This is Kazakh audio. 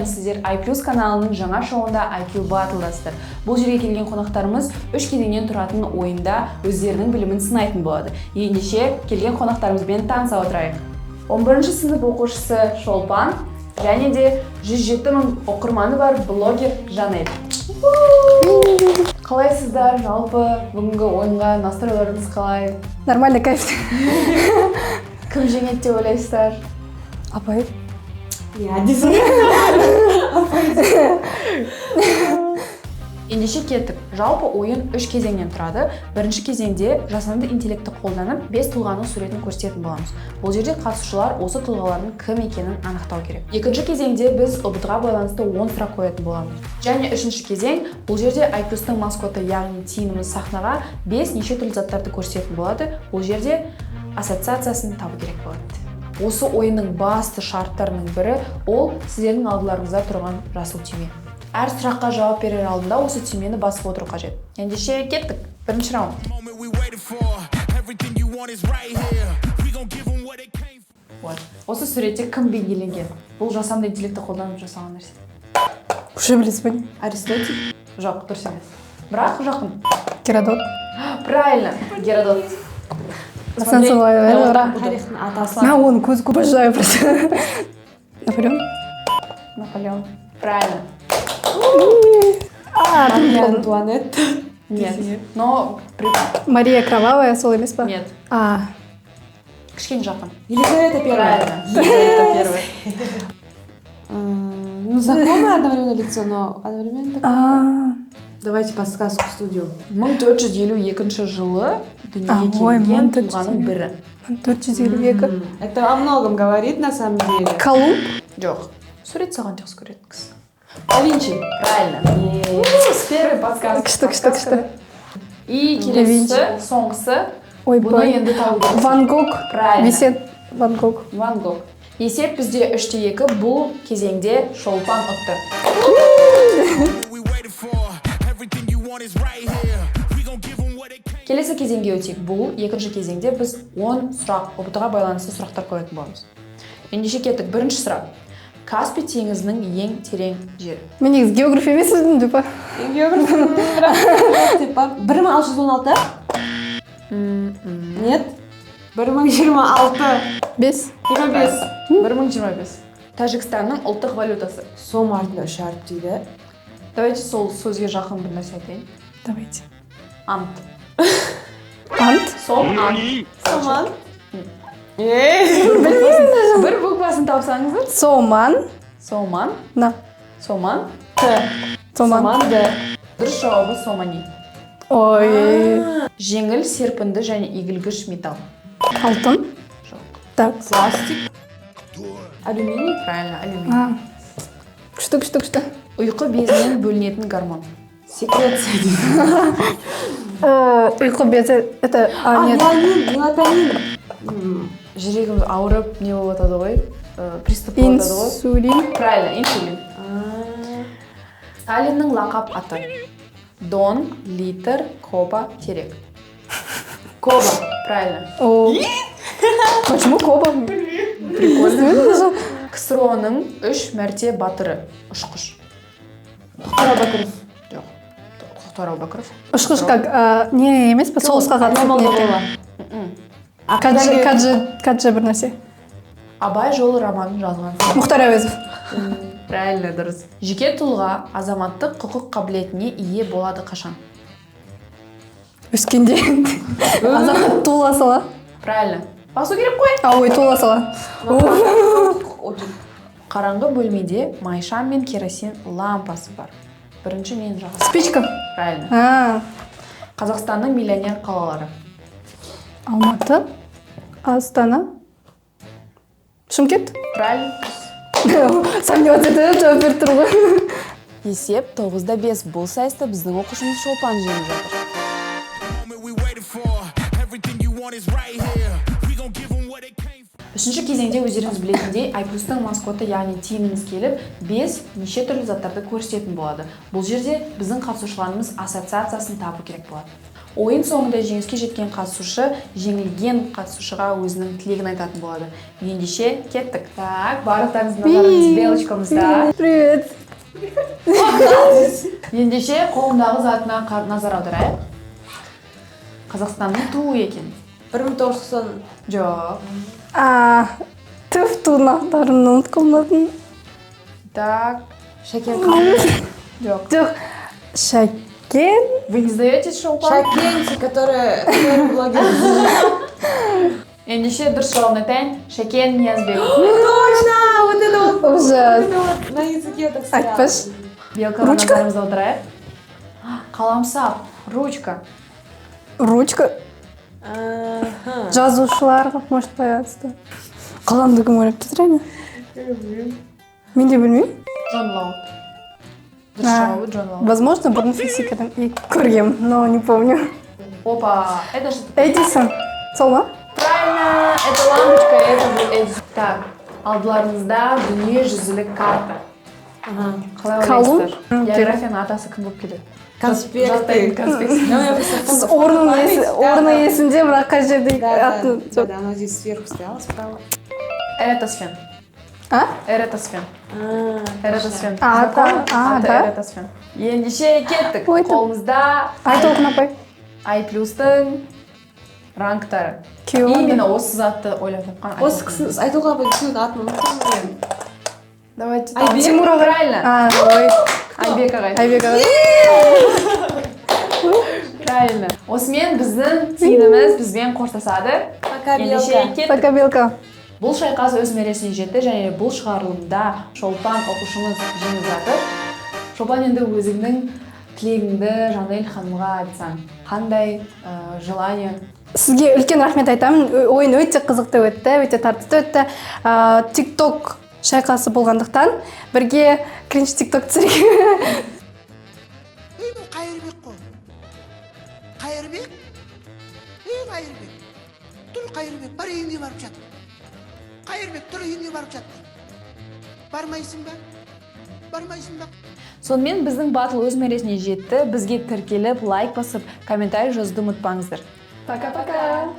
Және сіздер iPlus каналының жаңа шоуында IQ Battle'дасыздар. Бұл жерге келген қонақтарымыз үш кезеңнен тұратын ойында өздерінің білімін сынайтын болады. Ендеше, келген қонақтарымызбен таныса отырайық. 11 сынып оқушысы Шолпан және де 107 мың оқырманы бар блогер Жанель. Қалайсыздар? Жалпы, бүгінгі ойынға настройларыңыз қалай? Нормально, кайф. Кім жеңеді деп ойлайсыздар? Апай. Иә десең. Ендеше, кеттік. Жалпы, ойын үш кезеңнен тұрады. Бірінші кезеңде жасанды интеллектті қолданып, бес тұлғаның суретін көрсететін боламыз. Бұл жерде қатысушылар осы тұлғалардың кім екенін анықтау керек. Екінші кезеңде біз ҰБТ ға байланысты 10 сұрақ қоятын боламыз. Және үшінші кезең, бұл жерде iPlus-тың маскоты, яғни тиынымыз сахнаға бес неше түрлі заттарды көрсететін болады. Бұл жерде ассоциациясын табу керек болады. Осы ойынның басты шарттарының бірі — ол сіздердің алдыларыңызда тұрған жасыл түйме. Әр сұраққа жауап берер алдында осы түймені басып отыру қажет. Ендеше, кеттік. Бірінші раунд. Moment we waited for. Everything you want is right here. We gon' give 'em what they came for. Вот. Осы суретте кім бейнеленген? Бұл жасанды интеллектті қолданып жасалған нәрсе. Уже білесіз ба, не? Аристотель. Жоқ, дұрыс емес. Бірақ жақын. Геродот. Правильно, Геродот. Асан Солай, ура. Тарихтың атасы. Мә, оның көзі, обожаю просто. Наполеон. Наполеон. Правильно. А, Мария Антуанетта. Нет. Но Мария Кровавая, сол емес па? Нет. А, Кішкене жақын. Елизавета Первая. Правильно. Елизавета Первая. Ну, знакомое одновременно лицо, но одновременно такое. А, Давайте подсказку, студию. 1452 жылы дүниеге А, ой, келген 1452. тұлғаның бірі. 452. Это о многом говорит на самом деле. Колумб. Жоқ. Сурет салған жақсы көретін кісі. Да Винчи. Правильно. С первой подсказки. Күшті, күшті, күшті. И келесісі, соңғысы. Бұны Ойбай. енді табу керек. Ван Гог. Правильно. Винсент Ван Гог. Ван Гог. Есеп бізде 3-2. Бұл кезеңде Шолпан ұтты. We waited for. Everything you want is right here. We gon' give 'em what they came Келесі кезеңге өтейік. Бұл екінші кезеңде біз 10 сұрақ, ҰБТ ға байланысты сұрақтар қоятын боламыз. Ендеше, кеттік. Бірінші сұрақ. Каспий теңізінің ең терең жері? Мен негізі география емес өзім деп па. География, бірақ типа 1616? Нет? 1026. Бес. 25. 1025. Тәжікстанның ұлттық валютасы? Сом артында үш әріп дейді. Давайте сол сөзге жақын бір нәрсе айтайын. Давайте. Ант. Ант. Сом, ант. Соман. Бір буквасын тапсаңыздар. Соман. Соман. На. Соман. Т. Соман. Соман Д. Дұрыс жауабы — сомони. Ой. Жеңіл, серпінді және иілгіш металл? Алтын. Жоқ. Так. Пластик. Алюминий. Правильно, алюминий. А. Күшті, күшті, күшті. Ұйқы безінен бөлінетін гормон? Секреция дейді. Ұйқы безі это, а, А, нет. меланин, мелатонин. Жүрегіміз ауырып, не болып жатады ғой, приступ болып жатады ғой. Инсулин. Правильно, инсулин. А, Сталиннің лақап аты? Дон, Литр, Коба, Терек. Коба. Правильно. О. Почему Коба? Прикольно. КСРО ның үш мәрте батыры, ұшқыш. Тоқтар Әубәкіров. Жоқ, Тоқтар Әубәкіров. Ұшқыш как, а, не емес па, соғысқа қатысып Молдағұлова. неткен? Каджи, Каджи, Каджи бір нәрсе. «Абай жолы» романын жазған? Мұхтар Әуезов. Правильно, дұрыс. Жеке тұлға азаматтық құқық қабілетіне ие болады қашан? Өскенде. Азамат туыла сала. Правильно, басу керек қой. А, ой, туыла сала. Қараңғы бөлмеде майшам мен керосин лампасы бар. Бірінші нені жағасыз? Спичка. Правильно. А, Қазақстанның миллионер қалалары? Алматы, Астана, Шымкент. Правильно. Сомневаться етіп жауап беріп тұр ғой. Есеп 9-5. Бұл сайыста біздің оқушымыз Шолпан жеңіп жатыр. Moment we waited for. Everything you want is right here. We gon' give 'em what they came for. Үшінші кезеңде, өздеріңіз білетіндей, iPlus-тың маскоты, яғни тиынымыз келіп, бес неше түрлі заттарды көрсететін болады. Бұл жерде біздің қатысушыларымыз ассоциациясын табу керек болады. Ойын соңында жеңіске жеткен қатысушы жеңілген қатысушыға өзінің тілегін айтатын болады. Ендеше, кеттік. Так, барлықтарыңыздың назарыңыз Белочкамызда. Привет. Ендеше, қолындағы затына назар аударайық. Қазақстанның туы екен. 1990. Жоқ. А, түф, тудың аттарын ұмытып қалдым. Так. Шәкен Қалдыбек. Жоқ. Жоқ, Шәкен. Вы не сдаетесь, Шолпан? Шәкен, который блогер. Ендеше, дұрыс жауабын айтайын: Шәкен Ниязбеков. Точно! Вот это вот. Ужас. Вот это вот на языке так стояло. Айтпашы. Белкаға Ручка? назарымызды аударайық. Қаламсап, ручка. Ручка. Ага. Жазушыларға, может, байланысты. Қаламды кім ойлап жатыр әне? Мен де білмеймін. Джон Лоуд. Дұрыс А. жауабы Джон Лоуд. Возможно, бұрын физикадан көргенмін, но не помню. Опа, это что такое? Эдисон. Сол ма? Правильно, это лампочка, это был Эдисон. Так, алдыларыңызда дүниежүзілік карта. Қалай Колумб? ойлайсыздар? Географияның атасы кім болып келеді? Конспекты. Жаттайтын конспект. Ну, я просто Сіз помню. орнын Память, да, орны да. есінде, бірақ қай жерде Да, да, атын да, жоқ. да, она здесь сверху стояла, справа. Эратосфен. А? Эратосфен. А, Эратосфен. А, Знакомы? да, а, Аты да. Эратосфен. Ендеше, кеттік. Ой, Қолымызда Айтолқын апай. Ай плюстың рангтары. Күйеуі. Именно осы затты ойлап тапқан. Осы кісінің, Айтолқын апай, күйеуінің атын ұмытып мен. Давайте. Айбек. Тимур ағай. Правильно. А, ой. Айбек ағай. Айбек ағай. Правильно. Осымен біздің тиынымыз бізбен қоштасады. Пока, Ендеше, Белка. кеттік. Пока, Белка. Бұл шайқас өз мәресіне жетті және бұл шығарылымда Шолпан оқушымыз жеңіп жатыр. Шолпан, енді өзіңнің тілегіңді Жанель ханымға айтсаң, қандай желание? Сізге үлкен рахмет айтамын. Ойын өте қызықты өтті, өте тартысты өтті. Тикток шайқасы болғандықтан, бірге кринж тикток түсірген. Ей, бұл Қайырбек қой. Қайырбек, ей, Қайырбек, тұр! Қайырбек, бар, үйіңе барып жат. Қайырбек, тұр, үйіңе барып жат. Бармайсың ба? Бармайсың ба? Сонымен, біздің батл өз мәресіне жетті. Бізге тіркеліп, лайк басып, комментарий жазуды ұмытпаңыздар. Пока, пока.